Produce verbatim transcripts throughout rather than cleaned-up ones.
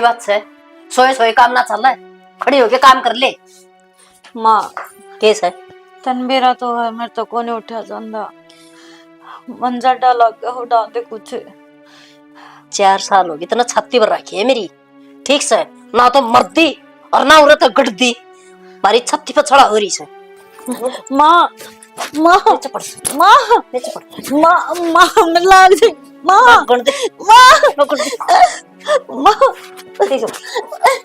बात है, सोए सोए काम ना चले, खड़ी होके काम कर ले। माँ, के सै? तन बेरा तो है, मेरे तो कोने उठा जांदा। मन जाडा लग गया, उठा दे कुछ। चार साल हो गए, इतना छाती पर रखी है मेरी, ठीक सै? ना तो मरदी और ना उरे तो गड़दी, मारी छाती पर छड़ा हो रही सै। माँ, माँ, नीचे पड़। माँ, नीचे पड़। माँ, माँ, मैं लाग जाए। माँ, लगन दे। माँ, लगन दे। माँ, ठीक है,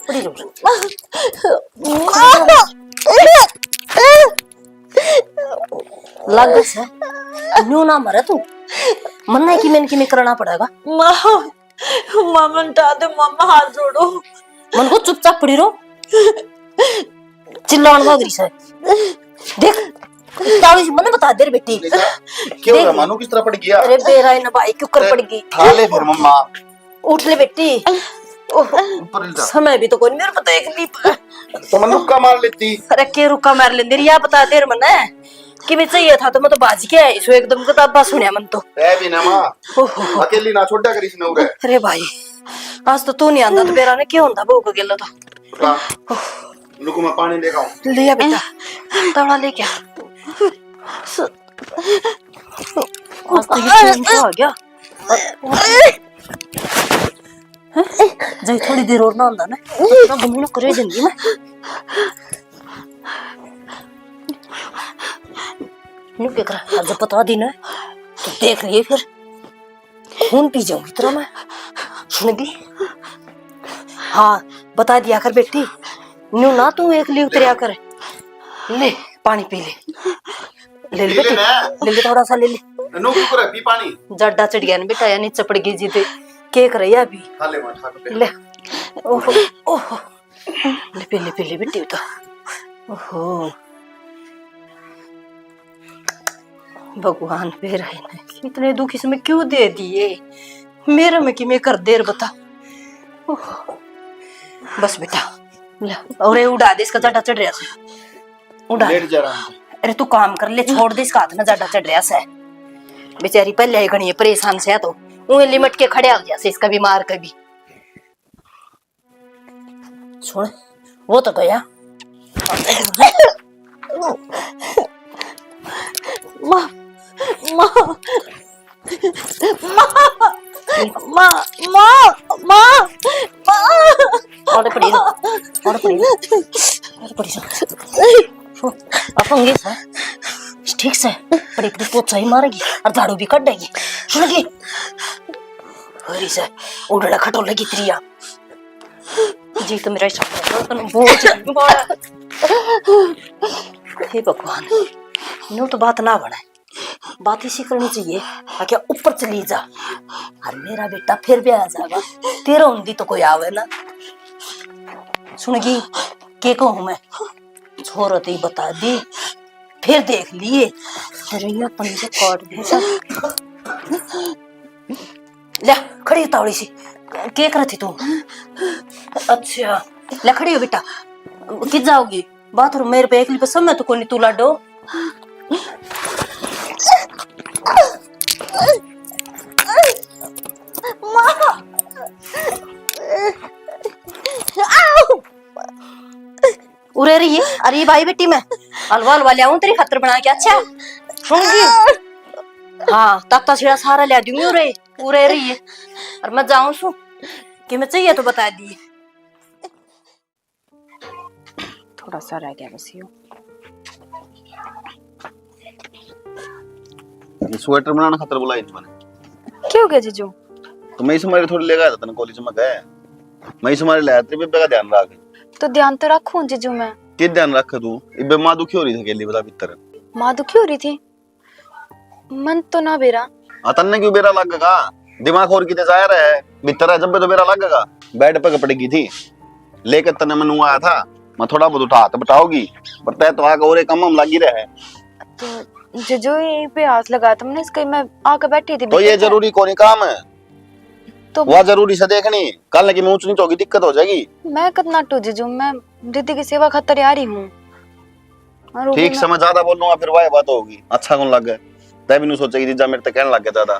पड़ी रहो। माँ। लग से न्यू ना मरे तू। मन्ने की मैंने की करना पड़ेगा। माँ, माँ, मन उठा दे, माँ, मैं हाथ जोड़ो। मन को चुपचाप पड़ी रहो। चिल्लान भाग रही सै। देख, तावड़ी से मन्ने बता दे रे बेटी। क्यों रे देख। मानू किस तरह पड़ गया? अरे बेरा है ना भाई, क्यों कर अरे पड़ गई? ठा ले फिर मम्मा। उठ ले बेटी। ओह, ऊपर ले जा। समय भी तो कोई मेरे पता एक ली। तो मैं रुक्का मार लेती। अरे के रुक्का मार लेंदे रे, या बता दे रे मन्ने। कि मैं चाहिए था तो मैं तो भाज के आई सो एकदम किताबा सुनिया मन तो। ए भी ना माँ। ओहो। अकेली ना छोड़ा करी इसने उरे। अरे भाई, आज तो तू नहीं आंदा तो बेरा ने क्यों होंदा बहू को गेला तो। रुका। ओह। रुको, मैं पानी लेके आऊं। लिया बेटा, तावड़ा लेके आ। आज तो ये फोन तो आ गया। हैं? जाई थोड़ी देर और ना आंदा ना, ना घूमना करे जिंदगी में। न्यू के कर, आज पता दी ना, तो देख लिए फिर। खून पी जाऊंगी तेरा मैं। सुन दी? हाँ, बता दिया कर बेटी। न्यू ना तू एकली उतरिया कर। ले, पानी पी ले। ले ले पी ले बेटी, ना। ले ले थोड़ा सा ले ले। नो क्यों करे? पी पानी। जड्डा चढ़ गया ना बेटा, या नीचे पड़ गई जी ते। के करे या अभी? खा ले, मैं खा के ले। ओहो, ओहो। ले पी ले, पी ले बेटी तो। ओहो। भगवान, बेरा ने इतने दुख इसमें क्यों दे दिए? मेरे में कि मैं कर देर बता। ओह, बस बेटा, ले, और ये उड़ा दे, इसका जड्डा चढ़ रहा है। उड़ा। लेट जा रहा है। अरे तू काम कर ले, छोड़ दे, इसका हाथ में जड्डा चढ़ रहा है। बेचारी पहले ही घणी परेशान से, तो ऊं लिमट के खड़े हो गया से इसका बीमार का भी। सुन, वो तो गया। माँ, माँ, माँ, माँ, माँ, माँ। अरे पड़ी रो, अरे पड़ी रो, अरे पड़ी रो। सुन, अपन ये सै, ठीक सै, पड़ी पड़ी पोछा ही मारेगी और झाड़ू भी काटेगी। सुन गई? अरे सै, उड़ड़ा खटोले की त्रिया। जी तो मेरा इस बोझ बड़ा। हे भगवान, न्यू तो बात ना बने, बात इसी करनी चाहिए, ताकि ऊपर चली जा। और मेरा बेटा फिर भी आ जाएगा, तेरा उंदी तो कोई आवे ना। सुनगी, के कहूँ मैं, छोरो तो ही बता दी, फिर देख लिए। तेरे ये पंजे काट दे। ले, खड़ी तावड़ी सी। के करे थी तू? अच्छा, ले खड़ी हो बेटा। कित जाओगी? बाथरूम मेरे पे एकली पसंद है तो कोनी तू लाडो। माँ। उरे रही है। अरे भाई बेटी मैं हलवा हलवा ले आऊं तेरी खातर बना के। अच्छा सुन जी। हाँ ताता छेड़ा सारा ले दूंगी उरे। उरे रही है। और मैं जाऊं सु कि मैं चाहिए तो बता दी। थोड़ा सा रह गया बस यो। ये स्वेटर बनाने खातर बुलाई थी मैंने। क्यों गया जीजू? तो मैं इस मारे थोड़ी लेगा था तने कॉलेज में गए। मैं इस मारे ले तेरे बेबे का ध्यान रख। तो ध्यान तो रखूं जीजू मैं। के ध्यान रखे तू? इबे माँ दुखी हो रही थी अकेली, बता भीतर। माँ दुखी हो रही थी? मन तो ना बेरा। आ तन्ने क्यों बेरा लगेगा? दिमाग और किते जाया रहे भीतर है, जब भी तो बेरा लगेगा। बेड पे पड़ेगी थी, लेके तन्ने मैं नू आया था, मैं थोड़ा बहुत उठा तो बटाओगी, पर तै तो आके और एक काम में लगी रहे। तो जीजू यहीं पे हाथ लगा था मैंने, इसके मैं आके बैठी थी तो ये भीतर। जरूरी कोनी काम है। तो वह जरूरी से देखनी, कल की मैं ऊंच नीच होगी, दिक्कत हो जाएगी। मैं कतना टू जीजू, मैं दीदी की सेवा खातर आ रही हूँ। और वो ठीक भी से मैं ज्यादा बोलूंगा, फिर वही बात होगी, अच्छा कौन लगे? तै भी नहीं सोचेगी, जीजा मेरे तक कहने लग गया ज्यादा।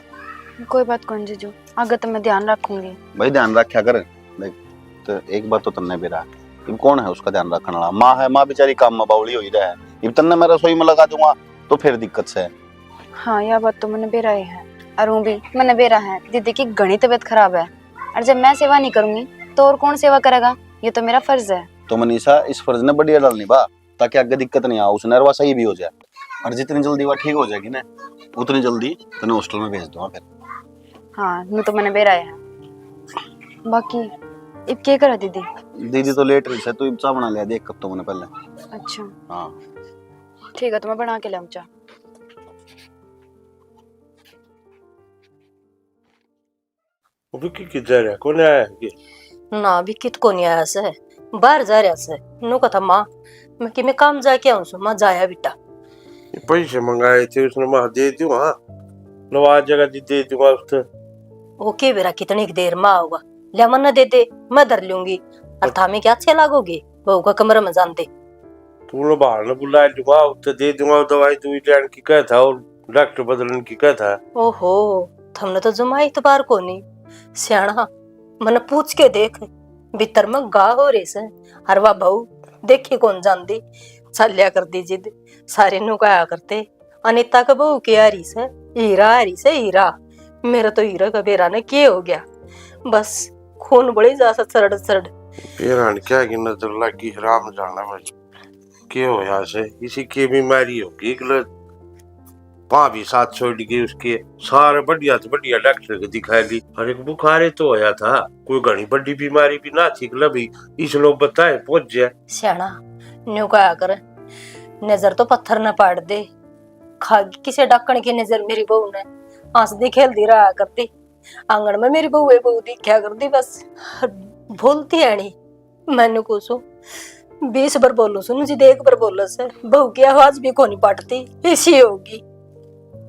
कोई बात कौन जीजू, आगे तो मैं ध्यान रखूंगी। भाई ध्यान रखा कर, देख, बात, एक बात तो तन्ने बेरा है, इब कौन है उसका ध्यान रखने वाला? माँ है, माँ बेचारी काम में बावली हुई रहे, इब तन्ने मैं रसोई में लगा दूंगा तो फिर दिक्कत से। हाँ, यह बात तो मैंने बेरा ही है। और वो भी मैंने बेरा है, दीदी की घणी तबीयत खराब है, और जब मैं सेवा नहीं करूंगी तो और कौन सेवा करेगा? ये तो मेरा फर्ज है। तो मनीषा, इस फर्ज ने बढ़िया ढाल निभा, ताकि आगे दिक्कत नहीं आ, उसने, और वह सही भी हो जाए। और जितनी जल्दी वह ठीक हो जाएगी ना, उतनी जल्दी तने हॉस्टल में भेज दूंगा फिर। हाँ, न्यू तो मैंने बेरा है। बाकी इब के करा दीदी? दीदी तो लेट रही से, तू इब चाह बना लिया, देख कब तो मैंने पहले। अच्छा। हाँ। ठीक है, तो मैं बना के लाऊं चाह। विक्की कित जा रहा, कौन आया है के? ना, विक्की तो कोनी आया से, बाहर जा रहा से। न्यू कथा, माँ, मैं कि मैं काम जाके आऊं सु। माँ, जाया बेटा। ये पैसे मंगाए थे उसने, मैं दे दूं, हाँ, नवा जगह जी दे दूंगा उससे। वो के बेरा कितनी देर में आओगा? ले, मन्ने दे दे, मैं धर लूंगी। और थामे क्या अच्छे लागोगे बहू का कमरे में जानते? तू लो बाहर ने बुला लूंगा, उससे दे दूंगा दवाई, तू जान की कह था और डॉक्टर बदलन की कह था। ओहो, थमने तो जमा इतबार कोनी। सियाणा, मने पूछ के देख, भीतर में गा हो रहे से। हरवा बहू, देखी कौन जानती, चाल्या कर दी जिद। सारे नु कहा करते, अनिता के बहू के आ रही से, हीरा आ रही से, हीरा। मेरा तो हीरा का बेरा ने के हो गया, बस खून बड़ी जा सा चरड़ चरड़। बेरा ने क्या की नजर लगी, हराम जाना बस। के होया से? इसी के बीमारी होगी? गलत भाभी साथ छोड़ गई उसके। सारे बढ़िया तो बढ़िया डॉक्टर को दिखा ली। अरे, बुखारे तो होया था, कोई घणी बड़ी बीमारी भी ना थी। गलत भाई, इस लोग बताए पहुंच जाए। सियाणा, न्यू कहा कर, नजर तो पत्थर न पाड़ दे। खागी किसे डाकण की नजर मेरी बहू ने, हंसदी खेलदी रहा करती। आंगन में मेरी बहू है, बहू दिख्या करती बस, बोलती है नहीं। मैंने को सु बीस बार बोलू सु, मुझे एक बार बोलो से, बहू की आवाज भी कोनी पाटती, इसी होगी।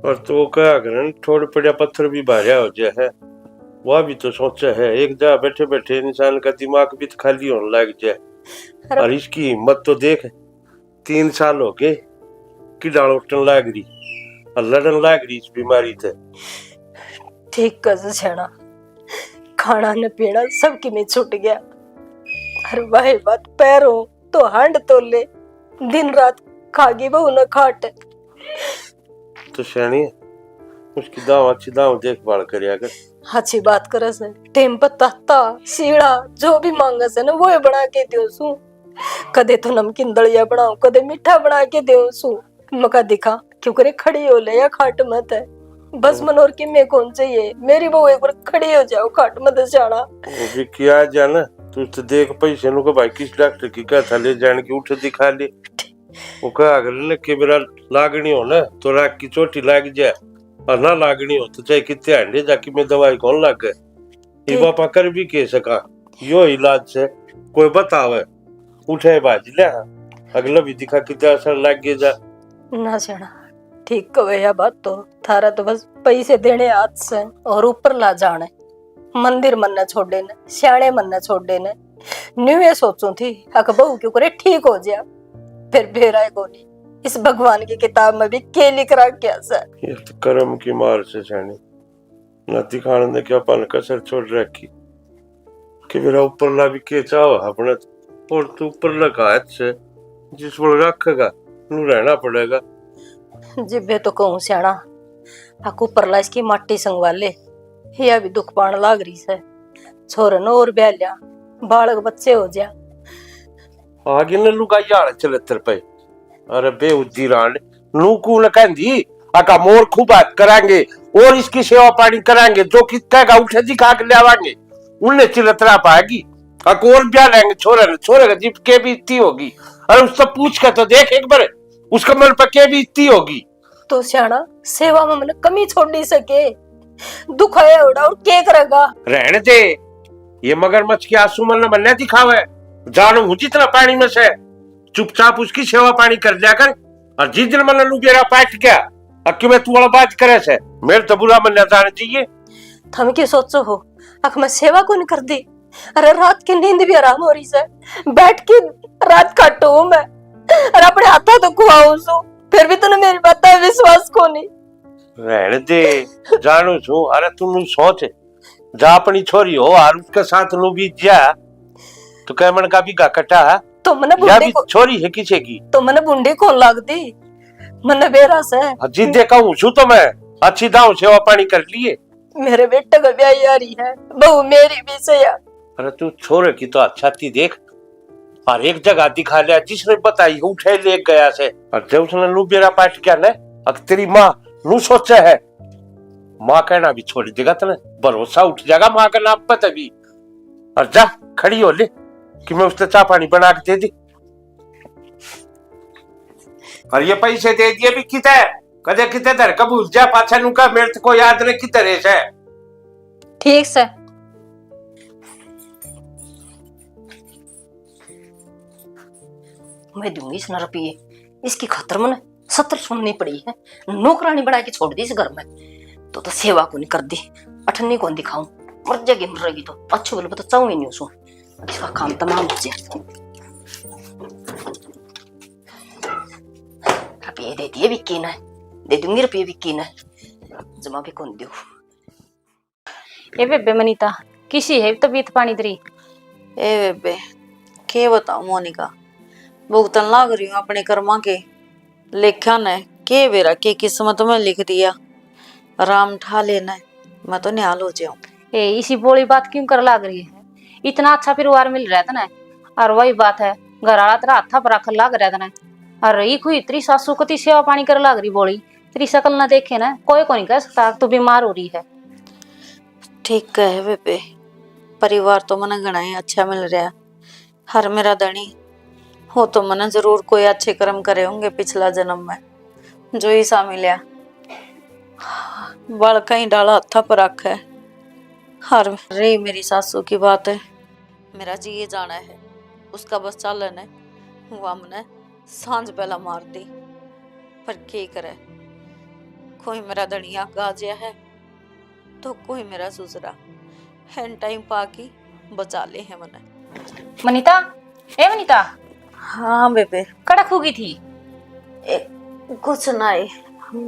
और तो क्या करें, थोड़े पड़े पत्थर भी भार्या हो जाए है, वह भी तो सोचे है। एक जगह बैठे बैठे इंसान का दिमाग भी तो खाली होने लग जाए। अरे और इसकी हिम्मत तो देख, तीन साल हो गए, किडा लोटन लाग रही और लड़न लाग रही इस बीमारी ते। ठीक कह से सियाणा, खाना न पीना सब किमे छूट गया। हर वाहे बात पैरों तो हांड तोले, दिन रात खागी बहू न खाट। तो सियाणी, उसकी दाव अच्छी दाव देखभाल करया कर। अच्छी बात करे से, टेम पर ताता, सीढ़ा, जो भी मांगे से ना, वो ही बना के दूं सू। कदे तो नमकीन दलिया बनाऊं, कदे मीठा बना के दूं सू। मका दिखा, क्यों करे खड़ी हो ले या खाट मत है। बस मन और किमे कौन चाहिए, मेरी बहू एक बार खड़ी हो जाओ खाट मत जाना। वो भी किया जा ना, तू तो देख पैसे नु को भाई किस डॉक्टर की कथा ले जाने की उठ दिखा ले। वो कहा अगले ने के मेरा लागणी हो ना तो राख की चोटी लाग जाए, और ना लागणी हो तो चाहे कितने हांडे जाके मैं दवाई कौन लागे। ये ठीक। बापा कर भी के सका, यो इलाज से कोई बतावे, उठे बाज ले, अगला भी दिखा कितना असर लाग गया जा। ना सियाणा, ठीक कहे या बात तो, थारा तो बस पैसे देने हाथ से और ऊपर ला जाने। मंदिर मन्ने छोड़े ने, सियाणे मन्ने छोड़े ने। न्यू ये सोचूं थी, अक बहू क्यों करे ठीक हो जा, फिर बेरा ही कोनी। इस भगवान की किताब में भी के लिख रखा से? ये तो कर्म की मार से सियाणी, ना दिखाने ने क्या अपन कसर छोड़ रखी। कि मेरा ऊपरला भी के चाहो अपने, और तू ऊपरला का हाथ से जिस बल रखेगा, नू रहना पड़ेगा। जिब्बे तो कहूँ सियाणा, अक ऊपरला इसकी माटी संगवा ले, या भी दुख पाण लाग रही से। छोरे ने और ब्याह लिया, बालक बच्चे हो जा। आगे ने लुगाई आले चलत्तर पे। अरे बेहुदी रांड, नू कून कहंदी, अका मोर खूब बात करांगे और इसकी सेवा पानी करांगे, जो कित कहेगा उठे दिखा के ले आवांगे। उनने चिलतरा पाएगी, अक और ब्याह लेंगे छोरे ने, छोरे का जीप के भी इतनी होगी। अरे उससे पूछ के तो देख एक बार, उसका मन पर के भी इतनी होगी। तो सियाणा, सेवा में मने कमी छोड़ी सके, दुखाया होड़ा और के करेगा? रहने दे, ये मगरमच्छ के आंसू मन्ने मन्ने दिखावे, जानू हूँ जितना पानी में से, चुपचाप उसकी सेवा पानी कर लिया कर। और जिस दिन मन्ने लुबेरा पाट गया, और कि मैं तू वाला बात करे से, मेरे तो बुरा मन्ने जाने चाहिए। थम के सोचो हो, अख मैं सेवा कौन कर दी? अरे रात की नींद भी हराम हो रही से, बैठ के रात काटू हूँ मैं, और अपने हाथा तो खुआऊँ सू, फिर भी तूने मेरी बात विश्वास को नहीं। रहने दे, जानू छू। अरे तू नू सोच, जा अपनी छोरी हो और उसके साथ नू भी जा, तू कह मन का भी गा कटा है? तो मने या बुंडे भी को, छोरी है किसे की? तो मने बुंडे को लाग दी, मने बेरा से। हाँ, जी देखा हूँ छू तो मैं, अच्छी दाऊ सेवा पानी कर लिए। मेरे बेटे का ब्याह आ रही है, बहू मेरी भी सही है। अरे तू छोरे की तो अच्छा थी देख, और एक जगह दिखा लिया, जिसने बताई उठे ले गया से। और जब उसने लू बेरा पाट किया ना, अब तेरी माँ नू सोचे है, माँ कहना भी छोड़ देगा तने, भरोसा उठ जाएगा माँ के नाम पे तभी। और जा, खड़ी हो ले कि मैं उसने चाय पानी बना के दे दी। और ये पैसे दे दिए भी किते, कदे किते धर के भूल जा, पाछे नु का मेरे को याद नहीं किधर है से। ठीक से। मैं दूंगी इसने रुपये, इसकी खातर मैंने सत्तर सुननी पड़ी है। नौकरानी बना के छोड़ दी इस घर में, तो, तो सेवा को नहीं कर दी, अठन्नी कौन दिखाऊं, मर जाएगी, मर रहेगी तो अच्छी बोल तो चाहूं ही नहीं उसको। इसका काम तमाम हो जाए। रुपये दे दिए विक्की ने, दे दूंगी रुपये विक्की ने, जमा भी कौन दू। ए बेबे मनीता, किसी है तबीयत पानी तेरी? ए बेबे, के बताऊं मोनिका, भुगतन लाग रही हूँ अपने कर्मा के। लेख्या ने के बेरा के किस्मत में लिख दिया, राम ठा लेना, मैं तो निहाल हो जाऊं। ए, इसी बोली बात क्यों कर लाग रही है? इतना अच्छा परिवार मिल रहा था ना, और वही बात है, घर आला तेरा हाथा पर आखर लाग रहा था ना, और रही कोई तेरी सासू कती सेवा पानी कर लाग रही बोली। तेरी शकल ना देखे ना, कोई को नहीं कह सकता तू बीमार हो रही है। ठीक कहे बेबे, परिवार तो मने घणा ही अच्छा मिल रहा। हर मेरा धनी हो तो मने जरूर कोई अच्छे कर्म करे होंगे पिछला जन्म में, जो इसा मिलया। बालका ही डाला हाथा पर रखे। हर रही मेरी सासू की बात है। मेरा जी ये जाना है, उसका बस चालन है, वो हमने सांझ पहला मार दी। पर के करे, कोई मेरा धनिया गाजिया है, तो कोई मेरा सुसरा। हैन टाइम पाकी बचा ले है मने। मनीता, ए मनीता। हाँ बेबे। कड़क हो गई थी। ए, कुछ नहीं,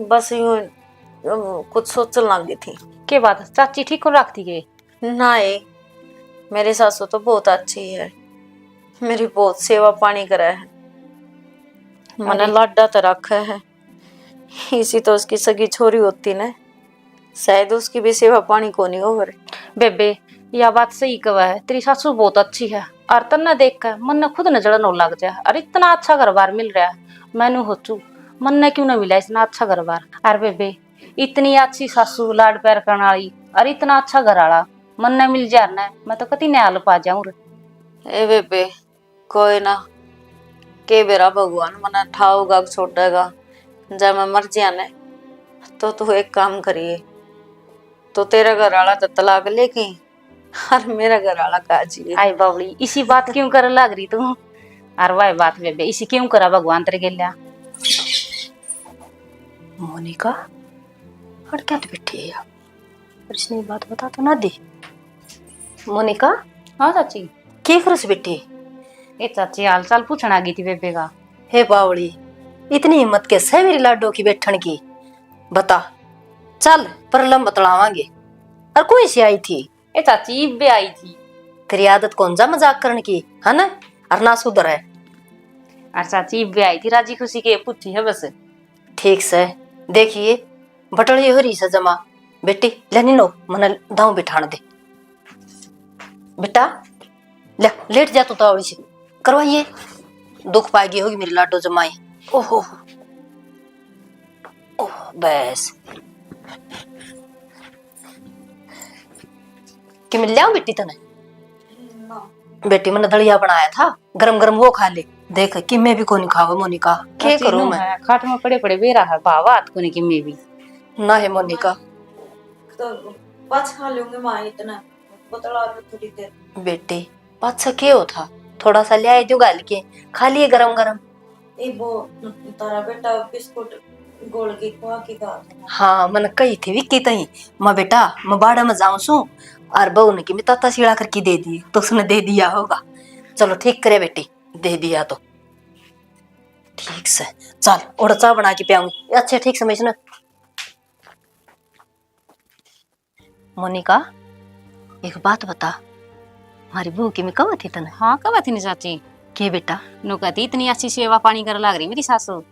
बस यूं, यूं कुछ सोचन लग गई थी। के बात, चाची ठीक को रखती गई? नहीं, मेरी सासू तो बहुत अच्छी है, मेरी बहुत सेवा पानी करे है, मने अरे। लाडा तो रखे है। इसी तो उसकी सगी छोरी होती ने, शायद उसकी भी सेवा पानी कोनी हो रे। बेबे, या बात सही कहे है, तेरी सासू बहुत अच्छी है। और तन्ने देख के मन ने खुद ने जलन हो लग जा। और इतना अच्छा घर बार मिल रहा है, मैनू होचू मन ने क्यों ना मिला इतना अच्छा घर बार। और बेबे, इतनी अच्छी सासू, लाड प्यार करने वाली, और इतना अच्छा घर आला मन ने मिल जा ना, मैं तो कती ने हाल पा जाऊं रे। ए बेबे, कोई ना, के बेरा भगवान मने ठाओगा के छोड़ेगा। जब मैं मर जिया ने, तो तू एक काम करिए, तो तेरा घर आला तो तलाक लेके और मेरा घर आला काजी। आई बावली, इसी बात क्यों कर लाग रही तू? अर वाह बात बेबे, इसी क्यों करा भगवान तेरे गेल्या? मोनिका, अड़ क्या तो बैठी है यार? पर इसने बात बता तो ना दी। मोनिका। हाँ चाची। के करस बेटी? ए चाची, हाल चाल पूछण आ गई थी बेबे का। हे बावली, इतनी हिम्मत कैसे मेरी लाडो की बैठण की? बता, चल परलम बतलावांगे। और कोई सी आई थी? ए चाची, इब्बे आई थी। तेरी आदत कौन जा मजाक करण की, है ना? और ना सुधर है। और चाची, इब्बे आई थी, राजी खुशी के पूछी है बस। ठीक से, देखिए, बटल ये हो रही से जमा। बेटी, ले नीनो, मने दाऊं बिठाण दे। बेटा, ले, लेट जा तू तो आवड़ी से। करवाइए, दुख पाएगी होगी मेरी लाडो जमाई। ओहो, ओह, बस। कि मिल जाऊं बेटी तने? ना। बेटी, मैंने दलिया बनाया था, गरम गरम वो खा ले। देख, कि मैं भी कोनी खावे मोनिका, के करूं मैं? है, खाट में पड़े पड़े बेरा है, भाव हाथ कोनी कि मैं भी। ना है मोनिका। तो पाछा खा लूंगी माँ, इतना बोतल और थोड़ी देर। बेटी, पाछा के हो था? थोड़ा सा ले आए जो गाल के, खा लिए गरम गरम। ए वो तारा बेटा बिस्कुट घोल के खुआ के गा था। हाँ, मन कही थी विक्की तई, माँ बेटा, मैं बाड़ा में जाऊं सू, और बहू ने कि मैं ताता सीला करके दे दी, तो उसने दे दिया होगा। चलो ठीक करे बेटी, दे दिया तो ठीक से। चल, और चाय बना के पियाऊंगी। अच्छा, ठीक से, मैं इसने मोनिका, एक बात बता, हमारी बहू की मैं कब थी तने? हाँ, कब थी नी चाची? के बेटा? नो कहती, "इतनी अच्छी सेवा पानी कर लाग रही मेरी सासू।"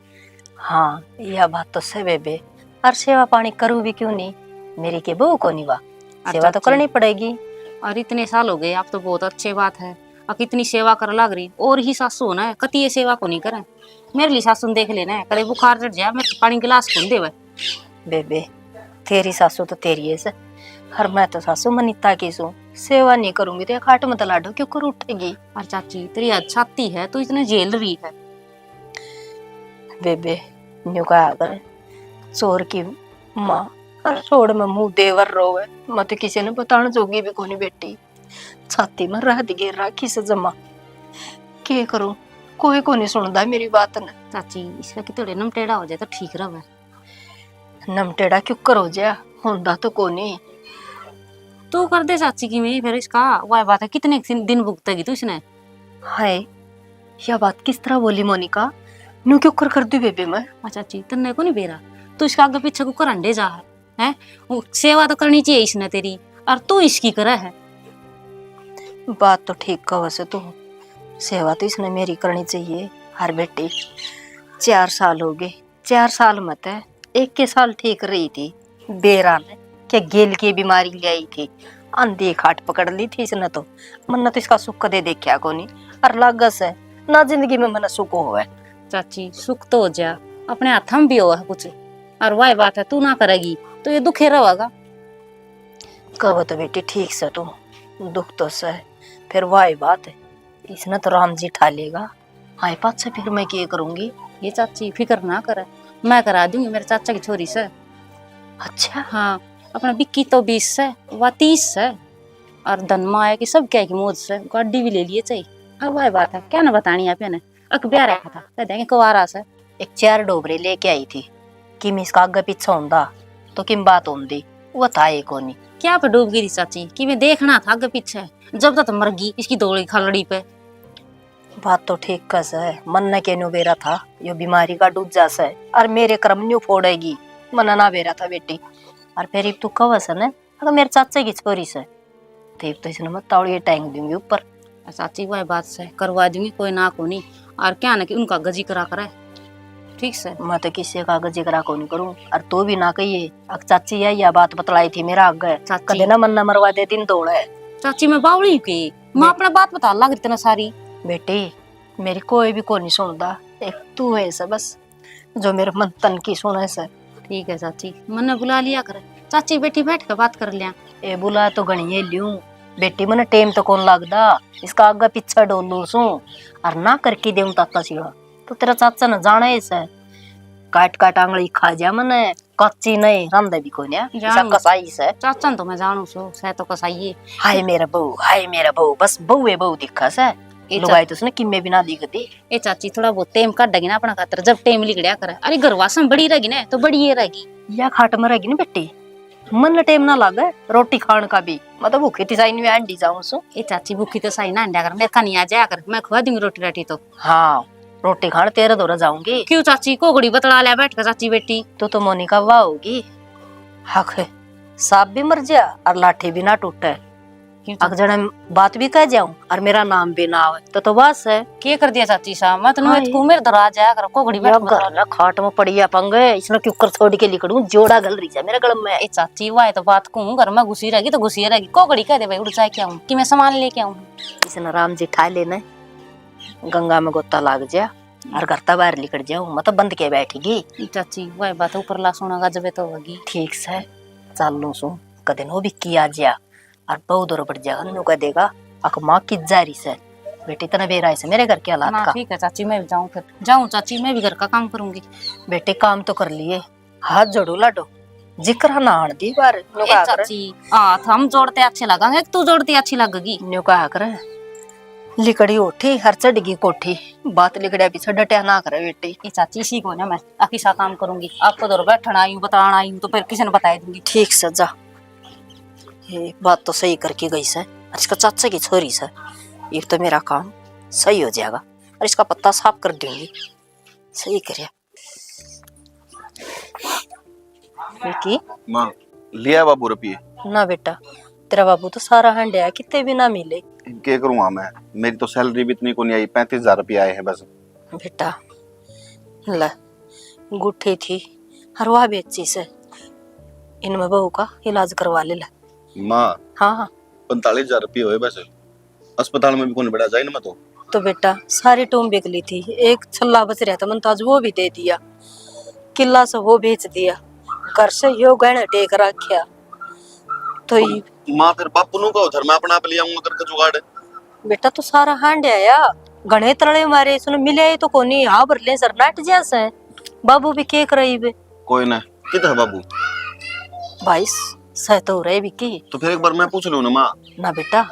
हाँ, यह बात तो सही बेबे। और सेवा पानी करूँ भी क्यों नहीं? मेरी के बहू को नहीं वा? और सेवा तो चाची, करनी पड़ेगी। और इतने साल हो गए, आप तो बहुत अच्छे बात है। और कितनी सेवा कर लाग रही। और ही सासू हो ना, कति ये सेवा को नहीं करे। मेरे लिए सासू ने देख लेना, कदे बुखार चढ़ जाए, मैं पानी गिलास कौन देवे। बेबे, तेरी सासू तो तेरी है से, और मैं तो सासू मनीता की सूं। सेवा नहीं करूंगी तो ये खाट में तो लाडो क्यों कर उठेगी? और चाची, तेरी आज छाती है, तू इतने झेल रही है। बेबे, न्यू कहा कर, चोर की माँ, और छोड़ में मुंह देवर रोवे, मैं तो किसी ने बताने जोगी भी कोनी बेटी। छाती में राहत घेर राखी से जमा। के करूं, कोई कोनी सुनदा मेरी बात ने। चाची, इसका कि थोड़े नमटेड़ा हो जाए तो ठीक रहे। नमटेड़ा क्यों कर हो जाए, होंदा तो कोनी। तू कर दे चाची की मैं फिर इसका, वह बात है, कितने दिन भुगतेगी तू इसने? हाय, यह बात किस तरह बोली मोनिका? न्यू क्यों कर कर दूं बेबे मैं? अच्छा चाची, तन्ने को नहीं बेरा, तू इसका आगे पीछे को करंडे जा है। हैं? वो सेवा तो करनी चाहिए इसने तेरी, और तू इसकी करे है। बात तो ठीक कहो से तू, सेवा तो इसने मेरी करनी चाहिए। हर बेटी, चार साल हो गए, चार साल में तै एक के साल ठीक रही थी, बेरा ने के गेल की बीमारी ले आई थी, आंधी खाट पकड़ ली थी इसने तो। मन्ने तो इसका सुख कदे देखा कोनी, और लागे से ना जिंदगी में मन्ने सुख होवे। चाची, सुख तो हो जा, अपने हाथ में भी हो कुछ, और वाह बात है, तू ना करेगी तो ये दुखे रहेगा। कहो तो बेटी ठीक से तू, दुख तो से, फिर वाह बात है, इसने तो राम जी ठा लेगा। हाय पाछे फिर मैं के करूंगी? ये चाची फिक्र ना करे, मैं करा दूंगी, मेरे चाचा की छोरी से। अच्छा? हाँ, अपना बिक्की तो बीस से, वा तीस से, और धन माया की सब क्या की मौज से, गाड़ी भी ले लिए चाहिए। अब वाह बात है, क्या ना बतानी आप ने। अक ब्याह रखा था, कह देंगे कुंवारा से। एक चार डोबरे लेके आई थी, किम इसका आगे पीछे होंदा तो किम बात होंदी, वो था ही कोनी। क्या पे डूब गई थी चाची, कि मैं देखना था आगे पीछे, जब तक मर गई इसकी धोली खालड़ी पे। बात तो ठीक कह से, मन ने के न्यू बेरा था, यो बीमारी का दूजा से, और मेरे कर्म न्यू फोड़ेगी, मन ना बेरा था बेटी। और फिर इब तू कह से ना, अगर मेरे चाचा की छोरी से, तो इब तो इसने मैं तावड़िए टांग दूंगी ऊपर। चाची, वह बात से करवा दूंगी, कोई ना कोनी। और क्या ना कि उनका गजी करा करे, ठीक से। मैं तो किसी का गजी करा कोनी करूं, और तू भी ना कहिए, अक चाची है, या बात बतलाई थी मेरा आगे, चाची। कदे ना मन ना मरवा दे दिन दौड़े। चाची, मैं बावली हूँ के, मैं बे- अपना बात बता लग इतना सारी। बेटी, मेरी कोई भी कोनी सुनदा, एक तू है से बस। जो मेरे मन तन की सुने से। ठीक है चाची, मन्ने बुला लिया कर। चाची बेटी बैठ के बात कर लिया। ए बुला तो घणी है ल्यूं, बेटी मने टेम तो कौन लागदा, इसका आगे पीछे डोलू सूं, और ना करके देऊं ताता सिवा। तो तेरा चाचा न जाने ही से, काट काट आंगली खा जा मने, कच्ची नहीं रांधे भी कोई ना, इसका जानू। कसाई से। चाचा न तो मैं जानू सो, सै तो कसाई है। हाय मेरा बहू, हाय मेरा बहू, बस बहू है, बहू दिखा से। ए लुगाई चा- तो उसने किम्मे भी ना दिखती। ए चाची, थोड़ा बहुत टेम काटेगी ना अपना खातर, जब टेम लिकड़या करे। अरे, घर वासम बड़ी रहेगी ना, तो बड़ी ये रहेगी। या खाट में रहेगी ना बेटी, मन टेम ना लागे रोटी खान का भी। मैं तो भूखी तिसाई नहीं अंडी जाऊं सु। ए चाची, भूखी तो साई ना अंडा कर, मेरे का नहीं आ जाया कर, मैं खुआ दूंगी रोटी राटी तो। हाँ, रोटी खान तेरे धोरे जाऊंगी। क्यों चाची, कोगड़ी बतला ले बैठ कर चाची बेटी। तू तो मोनिका वाह होगी। हक, सांप भी मर जा और लाठी भी ना टूटे। क्यों अक चाची? जने बात भी कह जाऊं और मेरा नाम भी ना आवे, तो, तो बस है। के कर दिया चाची सा? मत नु हाँ, इतकू मेरे दराज आया कर, कोगड़ी बैठ या मत घर रहा। ना खाट में पड़ी है पंगे, इसने क्यों कर छोड़ के लिकड़ूं, जोड़ा गल रही है मेरे गल में। ए चाची, वाह तो बात कहूं, घर में घुसी रहेगी तो घुसी रहेगी। कोगड़ी कह दे भाई, उड़ जाए क्या हूं कि मैं सामान लेके आऊं। इसने राम जी ठा लेने, गंगा में गोता लाग जा और घर तक बाहर लिकड़ जाऊं, मैं तो बंद के बैठेगी। ए चाची, वाह बात ऊपर ला सुनागा जबे तो होगी। ठीक से, चालू सू, कदे नो भी किया जा। और बहू दौर बढ़ जाएगा, न्यू कह देगा, "अक माँ कित जा रही से, बेटी तने बेरा है से मेरे घर के हालात ना, का।" ठीक है चाची, मैं भी जाऊँ फिर। जाऊँ चाची, मैं भी घर का काम करूंगी। बेटे काम तो कर लिए, हाथ जोड़ू लाडो, जिक्र ना आन दी बार, न्यू ए कहा कर। चाची, हाथ हम जोड़ते अच्छे लगेंगे, तू जोड़ती अच्छी लगेगी। न्यू कहा कर, लिकड़ी उठी हर चढ़ गई कोठी, बात लिकड़िया पीछे डटिया ना करे बेटी। ए चाची, इसी को ना मैं अकिसा काम करूंगी, आपको दौर बैठना आई हूँ, बताना आई हूँ, तो फिर किसी ने बताई दूंगी। ठीक से जा। ये बात तो सही करके गई से, और इसका चाचा की छोरी से, ये तो मेरा काम सही हो जाएगा और इसका पत्ता साफ कर दूंगी। सही करया। विकी? माँ, लिया बाबू रुपये? ना बेटा, तेरा बाबू तो सारा हांडया, कितने भी ना मिले। के करूँगा मैं, मेरी तो सैलरी भी इतनी को नहीं आई, पैंतीस हजार रुपये आए हैं बस। बेटा, ले, गुट्ठी थी, हरवा बेची से, इनमें बहू का इलाज करवा ले, ले। माँ, हाँ, हाँ। पैंतालीस हजार रुपये हुए बस, अस्पताल में भी कौन बड़ा जाए ना मैं तो। तो बेटा, सारी टूम बिक ली थी, एक छल्ला बच रहा था, मन तो आज वो भी दे दिया, किला से वो बेच दिया, घर से यो गहने टेक रखा। तो ये माँ, फिर बापू नु कहो, धर मैं अपना आप ले आऊंगा करके जुगाड़। बेटा, तू सारा हांड आया, घणे तरले मारे, इसने मिले ही तो कोनी, हाँ भर ले सर, नाट जैसे बाबू भी के कराई बे। कोई ना, कित है बाबू? भाई, सह तो रहे भी की। तो फिर एक बार मैं पूछ लूँ ना माँ। ना बेटा,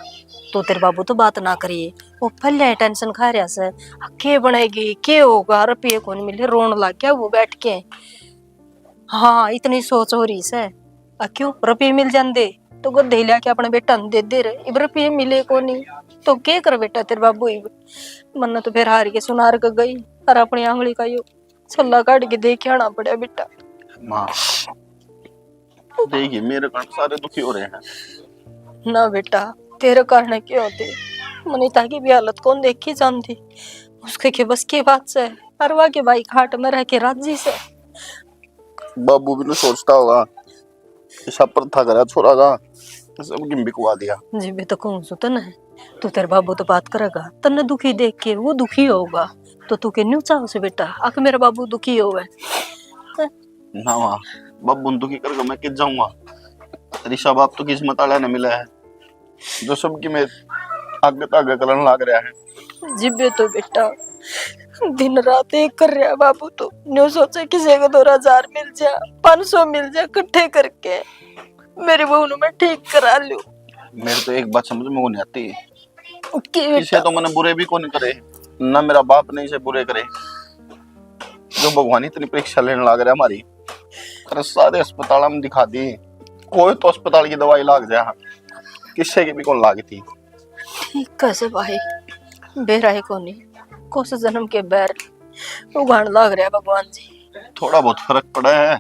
तू तेरे बाबू तो बात ना करिए, वो पहले टेंशन खा रहा से, के बनेगी, के होगा, रुपये कौन मिले, रोन लग गया वो बैठ के। हाँ, इतनी सोच हो रही से। आ क्यों, रुपये मिल जाते तो गद्दे ही लिया के अपने बेटा ने दे दे रहे। इब रुपये मिले कोनी तो के कर बेटा तेरे बाबू इब। मन्ने तो फिर हार के सुनार के गई और अपनी आंगली का यो छल्ला काट के दे के आना पड़ा बेटा। माँ, देखिए, मेरे कारण सारे दुखी हो रहे हैं। ना बेटा, तेरे कारण क्यों होते, मनीता की भी हालत कौन देखी जानती। उसके के बस की बात से, अरवा के भाई खाट में रह के राजी से। बाबू भी नु सोचता होगा, इसा प्रथा करा छोरा का, सब की बिकवा दिया। जी, मैं तो कहूँ सु तने, तू तेरे बाबू तो बात करेगा, तन्ने दुखी देख के वो दुखी होगा, तो तू के न्यू चाहो से बेटा, आके मेरा बाबू दुखी होवे। ना माँ, बाबू ने दुखी करके मैं कित जाऊंगा? ऋषा बाप तो किस्मत वाला ने मिला है, जो सबकी मैं आगे तागे करन लाग रहा है। जिब्बे तो बेटा दिन रात एक कर रहा है बाबू, तो न्यू सोचे किसी को दो हजार मिल जा, पाँच सौ मिल जा, इकट्ठे करके मेरी बहू ने मैं ठीक करा लूं। मेरे तो एक बात समझ में को नहीं आती, की बेटा? इसे तो मैंने बुरे भी को नहीं करे, ना मेरा बाप ने इसे बुरे करे, जो भगवान इतनी परीक्षा लेने लाग रहा हमारी। अरे सारे अस्पताल में दिखा दी, कोई तो अस्पताल की दवाई लाग जा, किसी की भी कौन लाग थी। ठीक है से भाई, बेरा ही कोनी, कुछ जन्म के बैर उगाण लाग रहा भगवान जी। थोड़ा बहुत फर्क पड़ा है,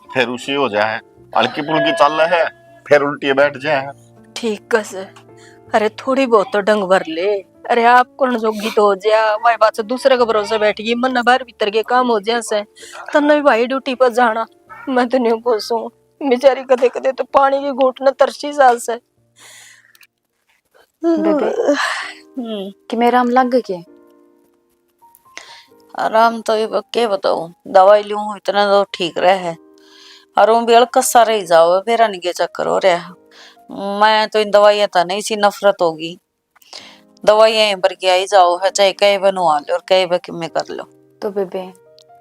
फिर उसी हो जाए, हल्की फुल्की चाल है, फिर उल्टी बैठ जाए। ठीक है से, अरे थोड़ी बहुत तो डंग भर ले। अरे आप कौन जोगी तो हो जा, वाई बात से दूसरे के भरोसे बैठ गई, मन बाहर भीतर के काम हो जा से, तन्ने भी भाई ड्यूटी पर जाना। मैं तो न्यू कोसूं, बेचारी कदे कदे तो पानी की घूट न तरसी जा से। बेबे, हम्म। कि मेरा आराम लग के? आराम तो इब के बताऊं, दवाई लूं इतना तो ठीक रहे है, और वो भी अलकस सा रही जाओ, बेरा नहीं के चक्कर हो रहा है। मैं तो इन दवाइयां तो नहीं सी नफरत होगी, दवाइयां ही भर के आई जाओ है, चाहे कई बनवा लो और कई बक में कर लो। तो बेबे,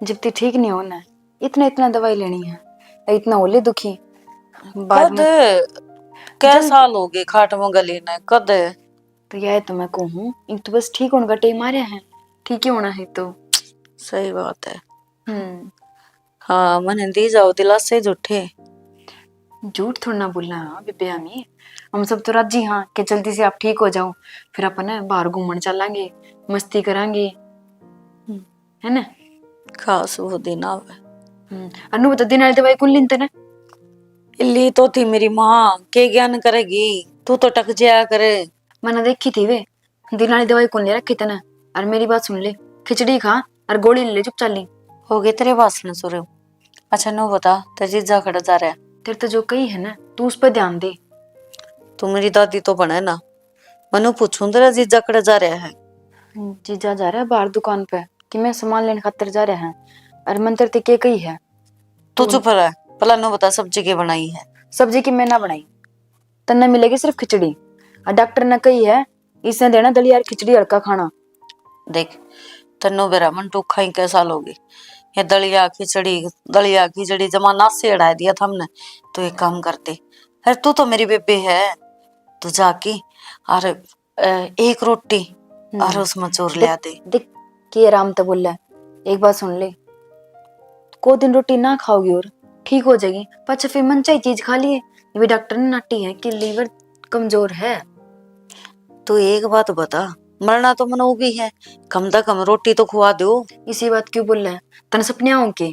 जब ती ठीक नहीं हो ना, इतना इतना दवाई लेनी है, इतना होले दुखी। बाद कद? में कै जल्द साल हो गए खाट में गली ने, कद? तो यह तो मैं कहूँ, इब तो बस ठीक होने का टाइम आ रहा है, ठीक ही होना है तो। सही बात है। हम्म। हाँ, मने दी जाओ दिलासे झूठे। झूठ थोड़ा ना बोलना, हाँ, बेबे आमी। हम सब तो राजी हाँ कि जल्दी से आप ठीक हो जाओ, फिर अपन ना बाहर घूमण चलांगे, मस्ती करांगे, हम्म। है ना? खास वो दिन आवे। हम्म। अनु, तो दिन वाली दवाई कौन ली तने? ली तो थी मेरी माँ, के ज्ञान करेगी, तू तो टक जाया करे। मैंने देखी थी वे, दिन वाली दवाई कौन ले रखी तने? और मेरी बात सुन ले, खिचड़ी खा और गोली ले ले चुप चाली। हो गए तेरे भाषण शुरू। अच्छा नो बता, तेरे जीजा कड़े जा रहा है? तेरे तो जो कही है ना, तू उस पर ध्यान दे। तू मेरी दादी तो बने ना, मनु पूछूं तेरा जीजा कड़े जा रहा है? जीजा जा रहा है बाहर दुकान पे, कि मैं सामान लेने खातर जा रहा है। और मन तेरे ते के कही है? तू तू चुप रह, पहला नो बता सब्जी के बनाई है? सब्जी की मैं ना बनाई, तन्ने मिलेगी सिर्फ खिचड़ी। और डॉक्टर ने कही है, इसने देना दलिया और खिचड़ी हल्का खाना। देख, तन्नू बेरा मन टूखा ही कै साल हो गए, ये दलिया खिचड़ी, दलिया खिचड़ी जमाना से अड़ा दिया था हमने। तो एक काम करते, अरे तू तो मेरी बेबे है, तू जाके और अ, एक रोटी हम्म। और उसमें चूर देख, लिया दे। देख, के आराम तो बोले, एक बात सुन ले, को दिन रोटी ना खाओगी और ठीक हो जाएगी, पाछे फिर मन चाही चीज खा लिए। ये भी डॉक्टर ने नाटी है कि लीवर कमजोर है। तू एक बात बता, मरना तो मनो भी है, कम से कम रोटी तो खुआ दो। इसी बात क्यों बोल रहा है? तने सपने आऊं के?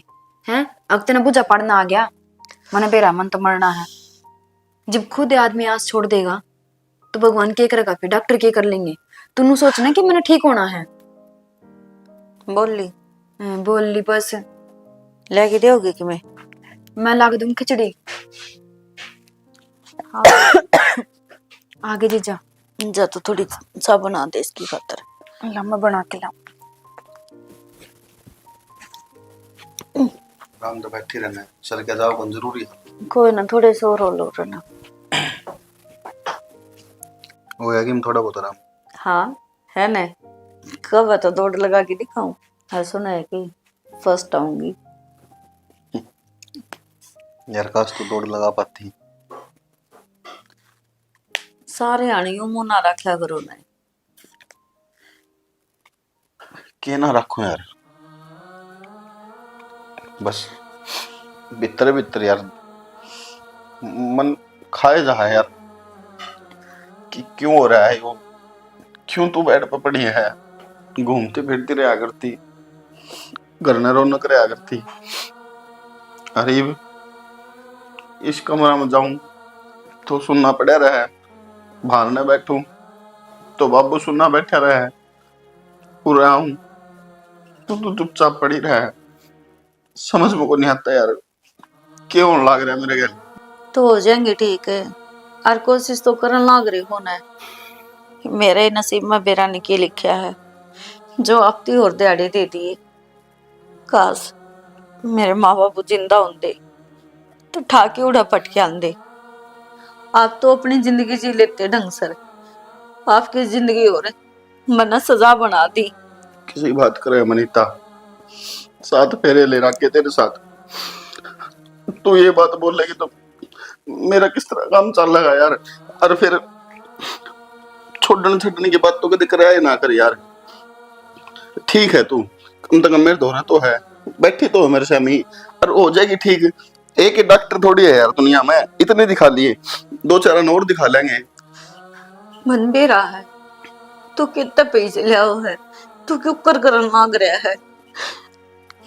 हैं? अब तने बुझा पड़ना आ गया, मने बेरा मन तो मरना है। जब खुद आदमी आस छोड़ देगा, तो भगवान के करेगा, फिर डॉक्टर के कर लेंगे? तू नू सोच ना कि मैंने ठीक होना है। बोल ली। हाँ, बोल ली बस। लेके दोगी कि मैं? मैं ला के दूंगी खिचड़ी। हाँ। आगे जीजा। जा तो थोड़ी चाय बना दे इसकी खातर। ला, मैं बना के लाऊं। आराम तो बैठी रहना है, चल के जाओ, कौन जरूरी है? कोई ना, थोड़े सो रो लो रे ना। वो है कि थोड़ा बहुत आराम। हाँ, है ना। कब है तो दौड़ लगा के दिखाऊं। हाँ, सुना है कि फर्स्ट आऊंगी। यार, काश तू दौड़ लगा पाती। सारे आने यूं मुंह ना रखा करो ना। के ना रखूं यार, बस भीतर भीतर यार मन खाए जा है यार कि क्यों हो रहा है वो, क्यों तू बेड पे पड़ी है, घूमती फिरती रहा करती, घर में रौनक रहा करती। अरे इब इस कमरा में जाऊं तो सुन्ना पड़ा रहा है, बाहर न बैठूं तो बाबू सुन्ना बैठा रहा है। उरे आऊं तो तू चुपचाप पड़ी रहा है। समझ में को नहीं आता यार, के होने लाग रहा है मेरे गैल। तो हो जाएंगे ठीक है, और कोशिश तो करन लाग रही हो ना। मेरे नसीब में बेरा ने के लिखा है, जो आपती और दिहाड़ी दे दिए। काश मेरे माँ बाबू जिंदा होंदे तो ठा के उड़ा पटके आंदे। आप तो अपनी जिंदगी जी लेते ढंग सर, आपकी जिंदगी और मन्ने सजा बना दी। किसी बात करे मनीता, सात फेरे ले रखे तेरे साथ, तू ये बात बोलेगी तो मेरा किस तरह काम चलेगा यार? और फिर छोड़न छड़न की बात तो कदे कराया ही ना कर यार। ठीक है तू, कम से कम मेरे धोरे तो है, बैठी तो है मेरे सामने, और हो जाएगी ठीक। एक ही डॉक्टर थोड़ी है यार दुनिया में, इतने दिखा लिए, दो चार और दिखा लेंगे। मन बेरा है, तू कितने पैसे ले आओ है, तू क्यों कर करन मांग रहा है?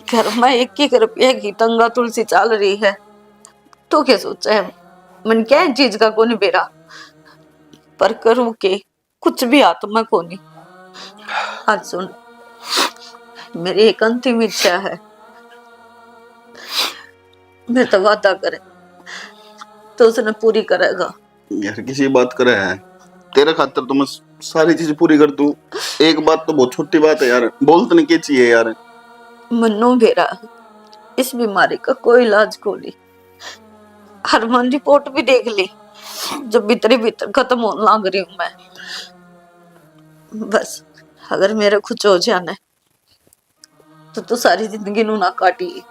घर में एक एक रुपये की तंगा तुलसी चल रही है। तू क्या सोचा है, मन क्या है चीज का कोनी बेरा, पर करूँ के, कुछ भी हाथ में कोनी। आज सुन, मेरी एक अंतिम इच्छा है, मेरे तो वादा करे तो उसने पूरी करेगा। यार किसी बात करे है, तेरे खातर तो मैं सारी चीज पूरी कर दूं। एक बात तो बहुत छोटी बात है यार, बोल तने के चाहिए यार? मन्नू बेरा, इस बीमारी का कोई इलाज कोनी। हरमान रिपोर्ट भी देख ली, जो भीतरे भीतर खत्म होने लाग रही हूँ मैं। बस अगर मेरा कुछ हो जाना है तो तू सारी जिंदगी नू ना काटी,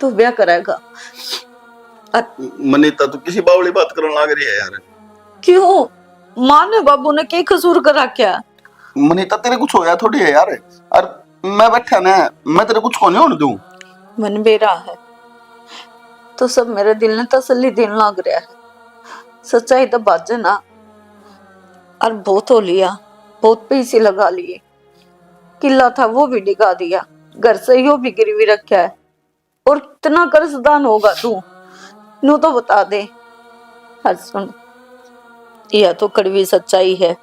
तू ब्याह करेगा। अ- मनीता, तू किसी बावली बात करन लाग रही है यार। क्यों? माँ ने बाबू ने के कसूर कर रखा? मनीता, तेरे कुछ होया थोड़ी है यार। और मैं बैठा ना, मैं तेरे कुछ को नहीं होने दूं। मन बेरा है तो सब मेरे दिल ने तसल्ली देन लाग रहा है। सच्चाई तो बाजे ना, और बहुत हो लिया, बहुत पैसे लगा लिए। किला था वो भी डिगा दिया, घर से यो भी गिरवी रखा है, और कितना कर्जदान होगा तू, नू तो बता दे। हर सुन, यह तो कड़वी सच्चाई है,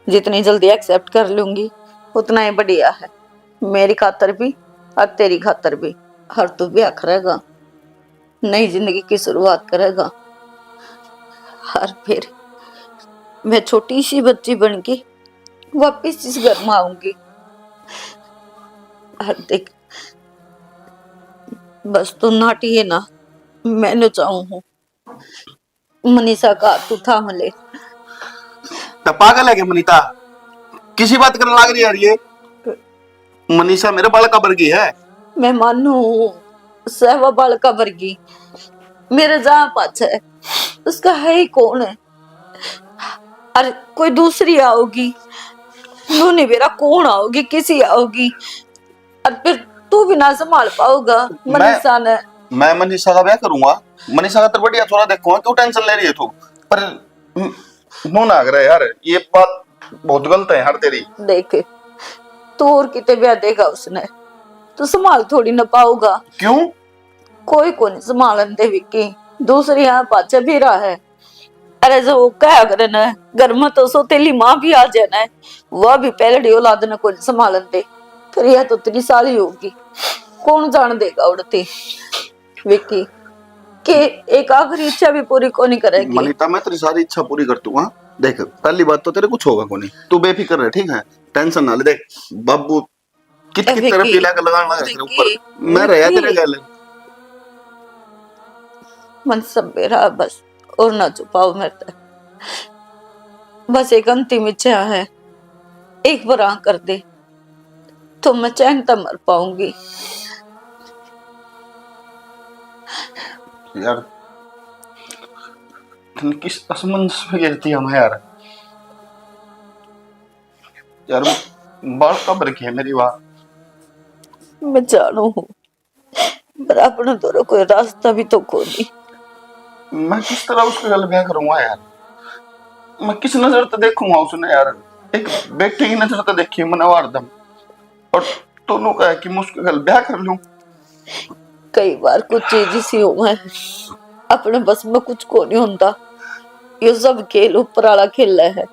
जितनी जल्दी एक्सेप्ट कर लूंगी उतना ही बढ़िया है, मेरी खातर भी और तेरी खातर भी। हर तू ब्याह करेगा, नई जिंदगी की शुरुआत करेगा। और फिर मैं छोटी सी बच्ची बन के वापस इस घर में आऊंगी। और देख, बस तू नाटी है ना, मैं नचाऊं हूँ। मनीषा का तू थाम ले। तो पागल है क्या मनीता? किसी बात करने लाग रही है ये? मनीषा मेरे बालका वर्गी है। मैं मानू हूँ, सहवा बालका वर्गी। मेरे जहाँ पाछे उसका है ही कौन है? और कोई दूसरी आओगी, नू नहीं बेरा कौन आओगी, किसी आओगी, और फिर तू भी ना संभाल पाऊगा मनीषा ने। मैं मनीषा का ब्याह करूंगा, मनीषा का तो बढ़िया छोरा देखूंगा, क्यों टेंशन ले रही है तू? पर नू ना करे यार, ये बात बहुत गलत है यार तेरी। देख, तू और किते ब्याह देगा उसने, तू संभाल थोड़ी ना पाऊगा। क्यों? कोई को नहीं संभालन दे विक्की। दूसरी यहाँ पाछे भी रहा है। अरे जो वो कहा करे ना, घर में तो सौतेली माँ भी आ जाए ना, वह भी पहलड़ी औलाद ने कोई संभालन दे। फिर यह तो तेरी साली होगी, कौन जान देगा उड़ती। विक्की, के एक आखिरी इच्छा भी पूरी को नहीं करेगी। मनीता, मैं तेरी सारी इच्छा पूरी कर दूंगा। देख, पहली बात तो तेरे कुछ होगा को नहीं, तू बेफिक्र रह, ठीक है? टेंशन ना ले। देख बाबू, कित ए, कित तरह विक्की, पीला का लगान लगा तेरे ऊपर। विक्की, मैं रहा तेरे गल। मन सब मेरा बस, और ना छुपाओ मेरे तक। बस एक अंतिम इच्छा है, एक बार हाँ कर दे, तो मैं चैन तक मर पाऊंगी। यार, तने किस असमंजस में गिरती हम यार। यार, बाल कब रखे है मेरी बात? मैं जानू हूँ, पर अपने दौरे कोई रास्ता भी तो कोनी। मैं किस तरह उसके गल ब्याह करूंगा यार? मैं किस नजर तो देखूंगा उसने यार? एक बेटे की नजर तो देखी मैंने हरदम। और तूने कहा कि मैं उसके गल ब्याह कर लूं। कई बार कुछ चीज इसी हो है, अपने बस में कुछ को नहीं होता। यो सब खेल ऊपर वाला खेल है।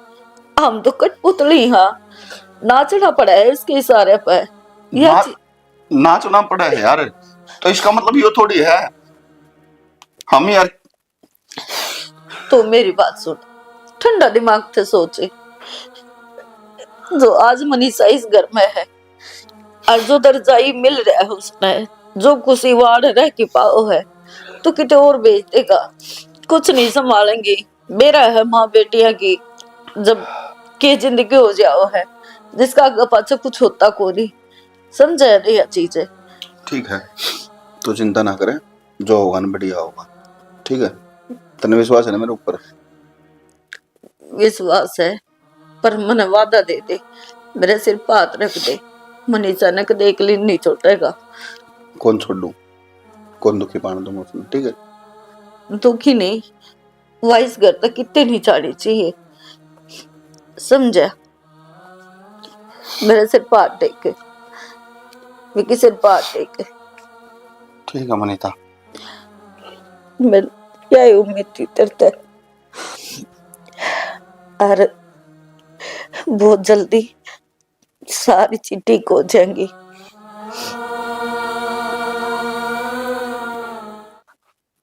हम तो कठपुतली हाँ, नाचना पड़ा है इसके इशारे पे। यह ना, ची- नाचना पड़ा है यार, तो इसका मतलब यो थोड़ी है हम यार। तो मेरी बात सुन, ठंडा दिमाग से सोचे। जो आज मनीषा इस घर में है और जो दर्जा ही मिल रहा है उसने, जो खुशी वाड़ रह की पाओ है, तो किते और भेज देगा। कुछ नहीं संभालेंगे। बेरा है माँ बेटियां की, जब के जिंदगी हो जाओ है, जिसका आगे पाछे कुछ होता को नहीं। समझे नहीं यह चीज है। ठीक है, तू चिंता ना करे, जो होगा ना बढ़िया होगा, ठीक है? तने विश्वास है ना मेरे ऊपर? विश्वास है, पर मने वादा दे दे, मेरे सिर पे हाथ रख दे, मनीषा ने कदे एकली नहीं छोड़ेगा। कौन छोड़ू, कौन दुखी पान दूंगा उसने, ठीक है? दुखी नहीं, वो इस घर तक कितने नहीं चाड़ी चाहिए, समझा? मेरे सिर पे हाथ टेक, विक्की सिर पे हाथ टेक। ठीक है मनीता। मैं यही उम्मीद थी तेरे ते। और बहुत जल्दी सारी चीज ठीक हो जाएंगी।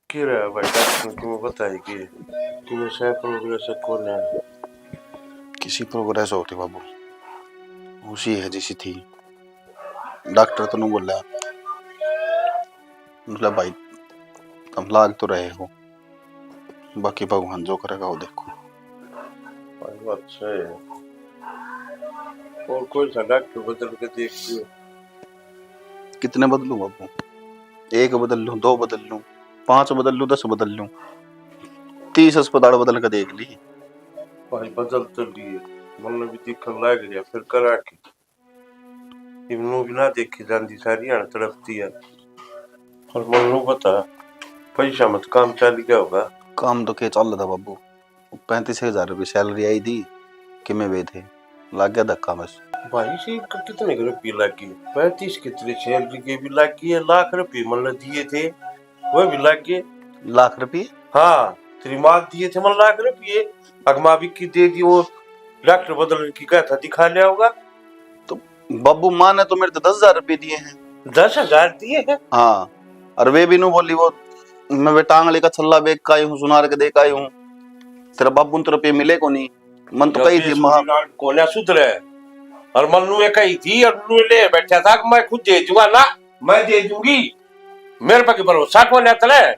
के रहा भाई, डॉक्टर क्यों बताए कि तुम्हें सह प्रोग्रेस कौन है? किसी प्रोग्रेस होती बाबू, उसी है जिसी थी। डॉक्टर तो नु बोला, मतलब भाई, तुम लाग तो रहे हो, बाकी भगवान जो करेगा वो देखो। भाई, बात सही है। और कोई सा डॉक्टर बदल के देख लियो। कितने बदलूं बाबू? एक बदल लूं, दो बदल लूं, पांच बदल लूं, दस बदल लूं, तीस अस्पताल बदल के देख ली। भाई, बदल तो लिए, मन भी दिखन लाग रहा, फिर करा के। इब नू भी ना देखी जांदी, सारी हाण तड़पती है। और मन्नू बता, पैसा मत काम चल गया होगा? काम तो के चल था बाबू, पैंतीस हजार रुपये सैलरी आई थी, किमे वे थे, लाग गया धक्का बस। भाई, से इनका कितने के रुपये लाग गए? पैंतीस कितने सैलरी के भी लाग गए, लाख रुपये मन्ने दिए थे, वो भी लाग गए। लाख रुपये? हाँ, तेरी माँ दिए थे मन्ने लाख रुपये, अगमा भी की दे दी, वो डॉक्टर बदल की कहा था, दिखा लिया होगा। तो बाबू, माँ ने तो मेरे तो दस हजार रुपये दिए हैं। दस हजार दिए हैं? हाँ, और वे भी नू बोली, वो मैं वे टांगले का छल्ला बेच का आई हूँ, सुनार के दे का आई हूँ, तेरा बाबू ने तो रुपये मिले को नहीं। मन तो कही थी, माँ कोन्या सुधरे, और मन नू ये कही थी, और नू ले बैठा था कि मैं खुद दे दूंगा ना, मैं दे दूंगी, मेरे पे की भरोसा कोन्या तले।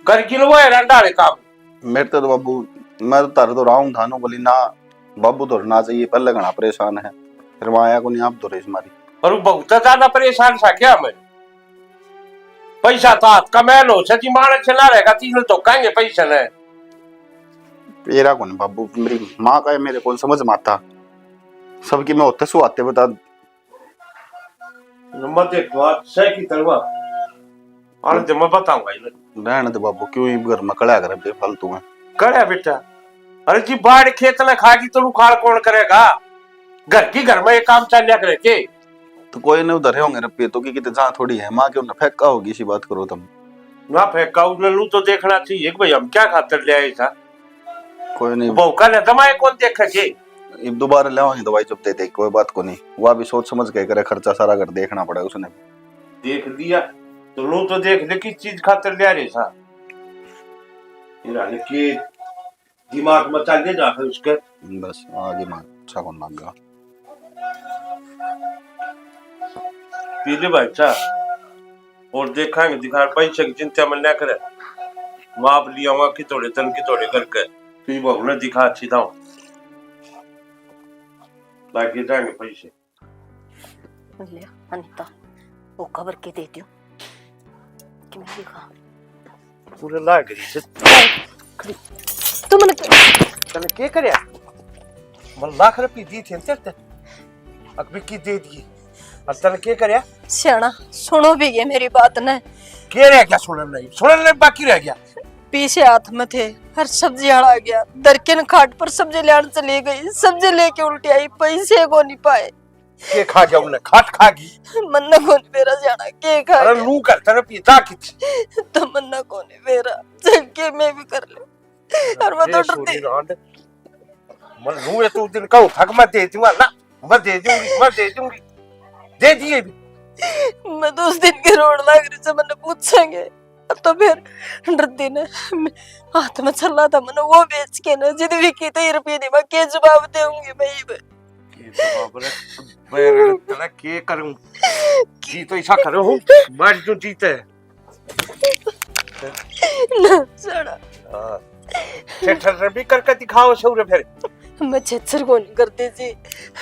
कर गिलवा है रंडा रे काम। मेरे तो, तो बाबू, मैं तो तारे तो राहूं थानो बोली ना, बाबू तो ना चाहिए, पहले घना परेशान है, फिर वहां आया को नहीं, आप तो रेस मारी। पर वो बहुत ज्यादा परेशान था क्या मैं? पैसा तो हाथ का मैल हो, सची माणक से ना रहेगा, तीन तो कहेंगे पैसे ने। तेरा कौन बाबू, मेरी माँ का है, मेरे कौन समझ में आता, सबकी मैं होते सुहाते बता। नंबर देख, बात सही की तरवा। आने दे, मैं बताऊंगा इन्हें। रहने दे बाबू, क्यों ही घर में कड़ा करे बेफालतू में। कड़ा बेटा, अरे जी, बाढ़ खेत ने खा गई तो उखाड़ कौन करेगा? घर की घर में ये काम चाल्या करे के? तो कोई नहीं, उधरे होंगे रुपये तो, की कितने जहाँ थोड़ी है, माँ के उन्हें फेंका होगी, इसी बात करो तुम। ना फेंका, उसने नू तो देखना चाहिए कि भाई हम क्या खातर ले आए था। कोई नहीं। बहू का ना दमाए कौन देखे के? इब दोबारा ले आवांगे दवाई जब दे दे, कोई बात को नहीं। वो अभी सोच समझ के करे, खर्चा सारा घर देखना पड़ा उसने। देख लिया तो नू तो देख ले किस चीज खातर ले आ रहे था। इन्होंने के दिमाग में चल दे जाकर उसके। बस, आ दिमाग अच्छा कौन लग गया। पी ले भाई चा, और देखांगे, दिखा, पैसे की चिंता मत ना करे, माप लिया वहां की थोड़े तन की थोड़े करके, तू ही बहू ने दिखा अच्छी दाव, लागे जाएंगे पैसे। ले, अनिता, वो खबर के दे दियो कि मैं दिखा। पूरे लाग रही से। खड़ी। तू मन तने के करया? मन लाख रुपये दी थी तेरे ते। अक भी की दे दी। और तने के करया? सियाणा, सुनो भी ये मेरी बात ने। के रह गया सुनन नहीं? सुनन नहीं बाकी रह गया। पीछे हाथ में थे, हर सब्जी आड़ा आ गया। दरकिन खाट पर सब्जी लेने चली गई, सब्जी लेके उल्टी आई, पैसे को नहीं पाए। के खा गया उन्हें? खाट खा गई। मन्ना कौन बेरा जाना, के खा अरे गया? लू कर तेरे पिता की थी। तो मन्ना कौन बेरा, चल के मैं भी कर लूं। और मैं तो अरे डरती। छोरी रांड। मैं लू ये तो दिन कहूं था कि मैं दे दूंगा ना, मैं दे दूंगी, मैं दे दूंगी। दे दिए भी। मैं तो उस दिन के रोड लाग रही से, मैंने पूछेंगे। तो फिर डरती ने हाथ में छल्ला था, मैंने वो बेच के ना जिद भी की तो रुपये नहीं, मैं के जवाब दूंगी भाई? के जवाब रे? मैं तेरा के करूं? जी तो ऐसा करो हूं, मर जूं जीते। ना, छोड़ो। हाँ। ठेठर रे भी करके दिखाओ सौरे फिर। मैं छेछर को नहीं करती जी,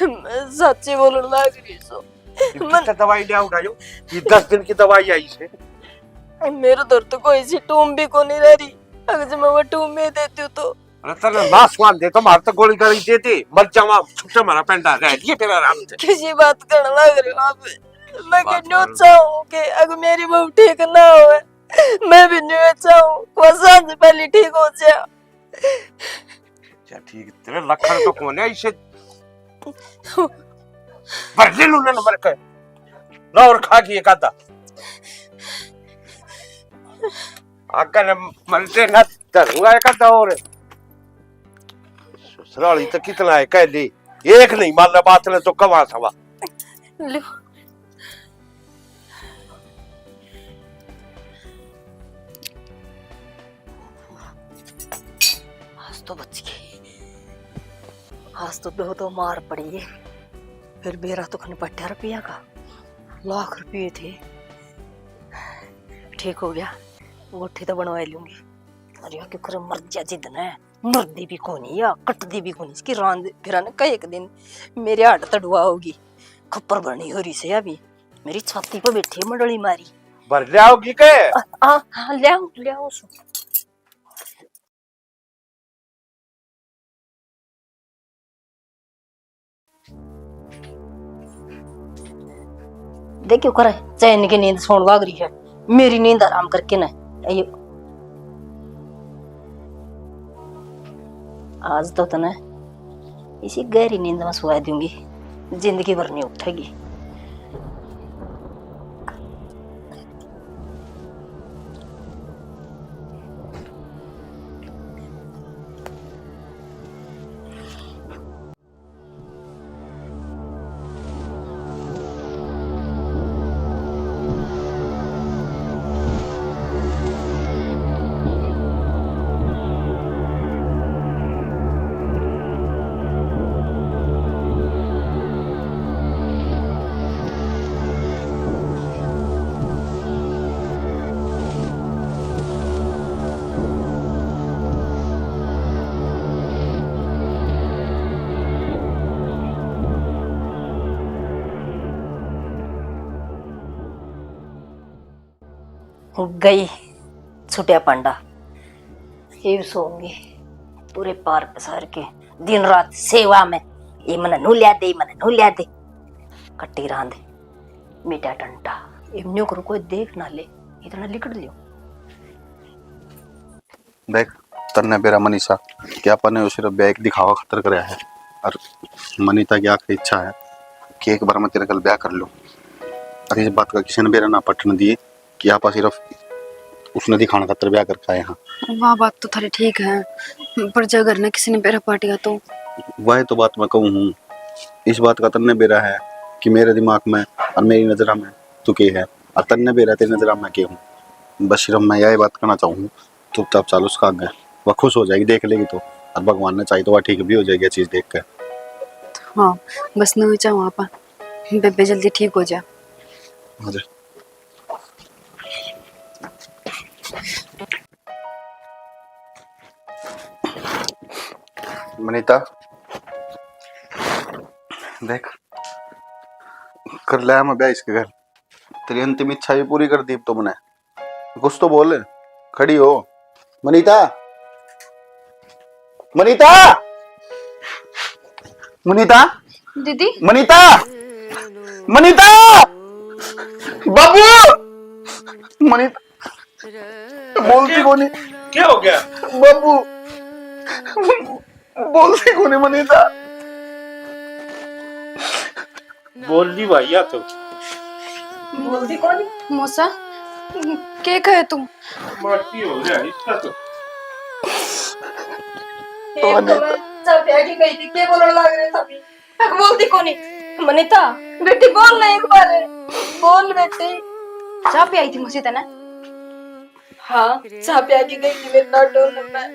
मैं सच्ची बोलने लाग रही सो। ये मन कितना दवाई ले आओगा यो? ये दस दिन की दवाई आई से। मेरे दर तो कोई सी टूम भी को नहीं रह रही। अगर जो मैं वो टूम में देती हूँ तो अरे तने ना स्वाद दे तो मार तो गोली गाली दे दे, मर जावा, छुट्टे मारा पेंडा रह लिए फिर आराम से। किसी बात करने लग रहे हो आप? मैं बात कहने कर। चाहूँ कि अगर मेरी बहू ठीक ना हो, मैं भी नहीं चाहूँ, को सांझ पहले ठीक हो जा। क्या ठीक, तेरे लखन तो कौन है इसे? भर ले लूने नंबर के। ला और खा के एक आधा। आकर मरते ना धरूंगा एक आधा और। ससुराली तो कितना है, कह ले। एक नहीं मान ला बात ने तो कवा सवा। लो। आज तो बच गई। आज तो दो दो मार पड़ी है। फिर बेरा तो खन पट्टा रुपया का, लाख रुपये थे। ठीक हो गया, गोठी तो बनवा लूंगी। अरे क्यों करे मर जा जिद ने, मरदी भी कोनी या कटदी भी कोनी। इसकी रांद फिर ने कई एक दिन मेरे हाथ तड़ुआ होगी। खप्पर भरनी हो रही से अभी, मेरी छाती पे बैठी है मंडली मारी। भर ले आओगी के? आ, आ, हाँ, ले आओ, ले आओ सो। देखियो करे, चैन की नींद सोण लाग रही है, मेरी नींद आराम करके ना। ये आज तो तने इसी गहरी नींद में सुवा दूंगी, जिंदगी भर नहीं उठेगी। गई छुटिया पांडा। इब सोऊंगी पूरे पार पसार के, दिन रात सेवा में, ये मने नू लिया दे, ये मने नू लिया दे। कट्टी रांद, मीठा टंटा, इब न्यू करूँ कोई देख ना ले, इतना लिकड़ लियो। देख, तन्ने बेरा मनीषा, कि अपन ने सिर्फ ब्याह एक दिखावा खातर करया है, और मनीता की आखिरी इच्छा है कि एक बार मैं तेरे गल ब्याह कर लूँ। और इस बात का किसी ने बेरा ना पटन दिए कि आप सिर्फ उसने दिखाने खातर ब्याह करके आए हैं। वाह, बात तो थारी ठीक है, पर जै घर ने किसी ने बेरा पाट गया तो? वही तो बात मैं कहूँ हूँ। इस बात का तन्ने बेरा है कि मेरे दिमाग में और मेरी नजर में तू के है, और तन्ने बेरा तेरी नजर में के हूँ। बस सिर्फ मैं यही बात कहना चाहूँ हूँ, चुपचाप चल उसका आगे, वह खुश हो जाएगी, देख लेगी तो। और भगवान ने चाहे तो वह ठीक भी हो जाएगी, ये चीज देख के। हाँ, बस न्यू ही चाहूँ आपा, बेबे जल्दी ठीक हो जा। हाँ जी। मनीता, देख, कर लिया मैं ब्याह इसके घर। तेरी अंतिम इच्छा भी पूरी कर दी अब तो मैंने। कुछ तो बोल, खड़ी हो। मनीता, मनीता, मनीता, दीदी। मनीता, मनीता, बाबू, मनीता, बोलती कोनी। क्या हो गया? बाबू, बोलती कोनी मनीता। बोल दी भाई, या तो। बोलती कोनी। मौसा, के कहे तू? माटी हो गया इसका तो। एक तो मैं चाह प्या के गई थी, के बोलने लग रहे थे अभी? तक बोलती कोनी। मनीता, बेटी बोल ना एक बार। बोल बेटी। चाह प्याई थी मौसी तने? हाँ, चाह प्या के गई थी मेरे लाडो ने मैं।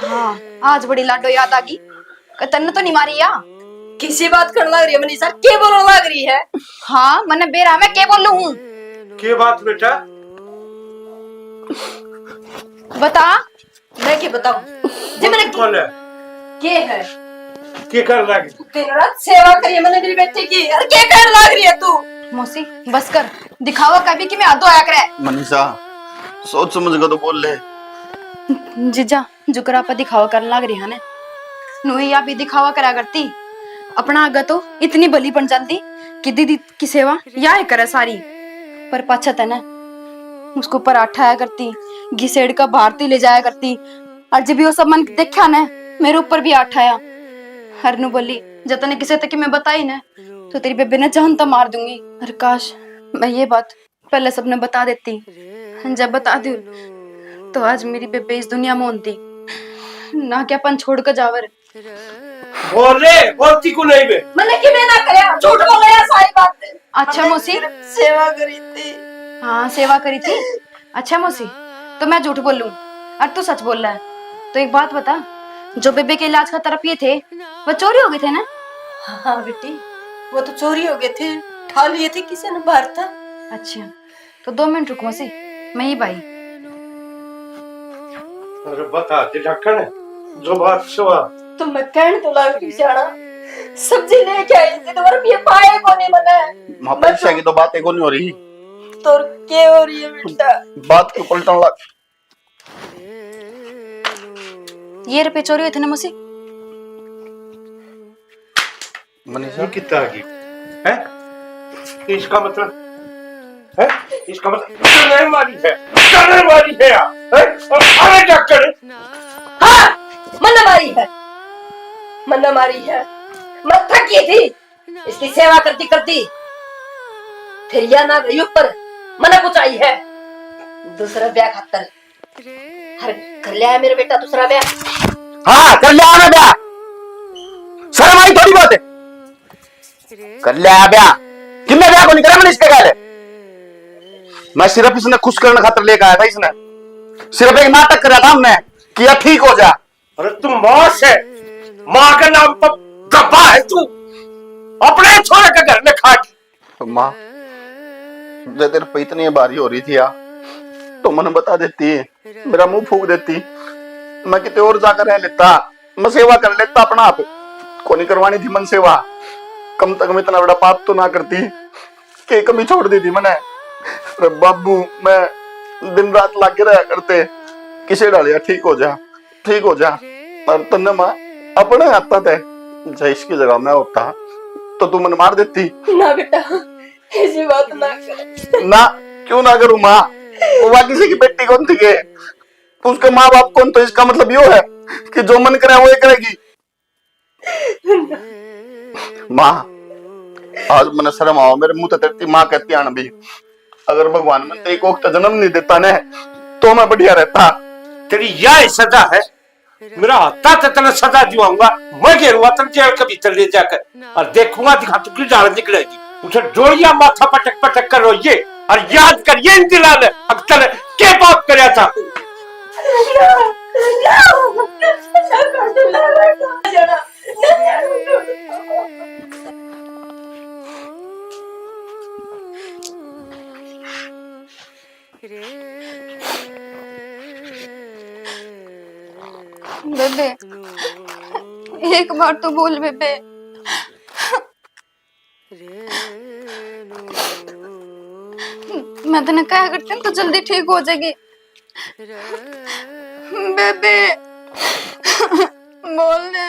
हाँ, आज बड़ी लाडो याद आ गई। क-, तन्ने तो नहीं मारी या? किसी बात करने लग रही है मनीषा, के बोलने लग रही है? हाँ, मन्ने बेरा मैं के बोलूं हूँ? के बात बेटा? बता। मैं के बताऊं? जे मैंने बोल। के है? के कर लग? दिन रात सेवा करी है मैंने मेरी बेटी की, और के कर लग रही है तू? मौसी, बस कर, दिखावा कभी कि मैं हद होया करे। मनीषा, सोच समझ के तो बोल ले। जीजा, जुकरा पे दिखावा करने लग रही है ने, नुई या भी दिखावा करा करती। अपना आगे तो इतनी भली बन जाती कि दीदी की सेवा या ही करे सारी, पर पाछे तने उसको पर आठाया करती, घिसेड़ का भारती ले जाया करती। और जब भी वो सब मन देखा ने, मेरे ऊपर भी आठाया। हर नु बोली, "जब तने किसी तक मैं बताई ना, तो तेरी बेबे ने जान तो मार दूंगी।" और काश, मैं ये बात पहले सबने बता देती। जब बता दी, तो आज मेरी बेबे इस दुनिया में होती ना, क्या पन छोड़ के जावर। बोल रे, बोलती क्यों नहीं बे? मैंने किमें ना करया, झूठ बोल रहा है सारी बात। अच्छा मौसी, सेवा करी थी। हाँ, सेवा करी थी। अच्छा मौसी, तो मैं झूठ बोलूं और तू सच बोल रहा है? तो एक बात बता, जो बेबे के इलाज खातर रुपये थे, वो चोरी हो गए थे ना? हाँ बेटी, वो तो चोरी हो गए थे, ठा लिए थे किसी ने बाहर था। अच्छा, तो दो मिनट रुक मौसी, मैं ही भाई। अरे बता दे ढक्कन, जो बात सवा। तो मैं कहन तो लाग रही जाना, सब्जी लेके आई थी, तो रुपये पाए कोनी मने। माँ, पैसा की तो बातें कोनी हो रही। तो के हो रही है बेटा? बात क्यों पलटन लग? ये रुपये चोरी हुए थे ना मौसी? मनीषा? ये कितना आ गई? हैं? इसका मतलब, हैं? इसका मतलब, तने मारी है, तने मारी है यार, हैं? और अरे डॉक्टर। हाँ, मन्ने मारी है, मन्ने मारी है, मैं थकी थी, इसकी सेवा करती करती, फिर यह ना गई ऊपर, मन्ने कुछ आई है, दूसरा ब्याह खातर। अरे, कर लिया है मेरा बेटा दूसरा ब्याह? हाँ, कर लिया है ब्याह। शर्म आई थोड़ी बहुत है। कर लिया है ब्याह। किन्ने ब्याह को नहीं करा मैंने इसके गैल। मैं सिर्फ इसने खुश करने खातर लेकर आया था इसने। सिर्फ एक नाटक करा था हमने कि यह ठीक हो जा। अरे तू माँ से, माँ के नाम पर गब्बा है तू। अपने छोरे के घर में खा के तो माँ, जब तेरे पे इतनी भारी हो रही थी यार, तो मन्ने बता देती, मेरा मुंह फूक देती, मैं किते और जाकर रह लेता, मैं सेवा कर लेता अपना आप। कोनी करवानी थी मन सेवा, कम तक मैं इतना बड़ा पाप तो ना करती। के कमी छोड़ दी थी मन्ने? अरे बाबू, मैं दिन रात लागे रहा करते, किसे डालिया ठीक हो जा। ठीक हो जा। और तन्ने माँ अपने हाथों ते जय इसकी जगह मैं होता तो तू मन्ने मार देती। ना बेटा, ऐसी बात ना कर। ना, क्यों ना करूँ माँ? वो वा किसी की बेटी कौन थी के? उसके माँ बाप कौन? तो इसका मतलब यो है कि जो मन करे वो ये करेगी। माँ, आज मन्ने शर्म आओ, मेरे मुंह ते तेरी माँ कहती आन भी। अगर भगवान मन्ने तेरी कोख ते जन्म नहीं देता ने, तो मैं बढ़िया रहता। तेरी यही सजा है। मेरा हाथा ते तने सजा दिवाऊंगा। मैं घेरूंगा तने जेल के भीतर ले जाकर और देखूंगा दिखा तू की जान निकलेगी। उठे डोलिया माथा पटक पटक कर रोइए और याद करिए इन दिलां ने, अब तने के पाप करया था। बेबे, एक बार तो बोल बेबे। मैं तने कहा करती हूँ, तू जल्दी ठीक हो जाएगी। बेबे, बोल दे।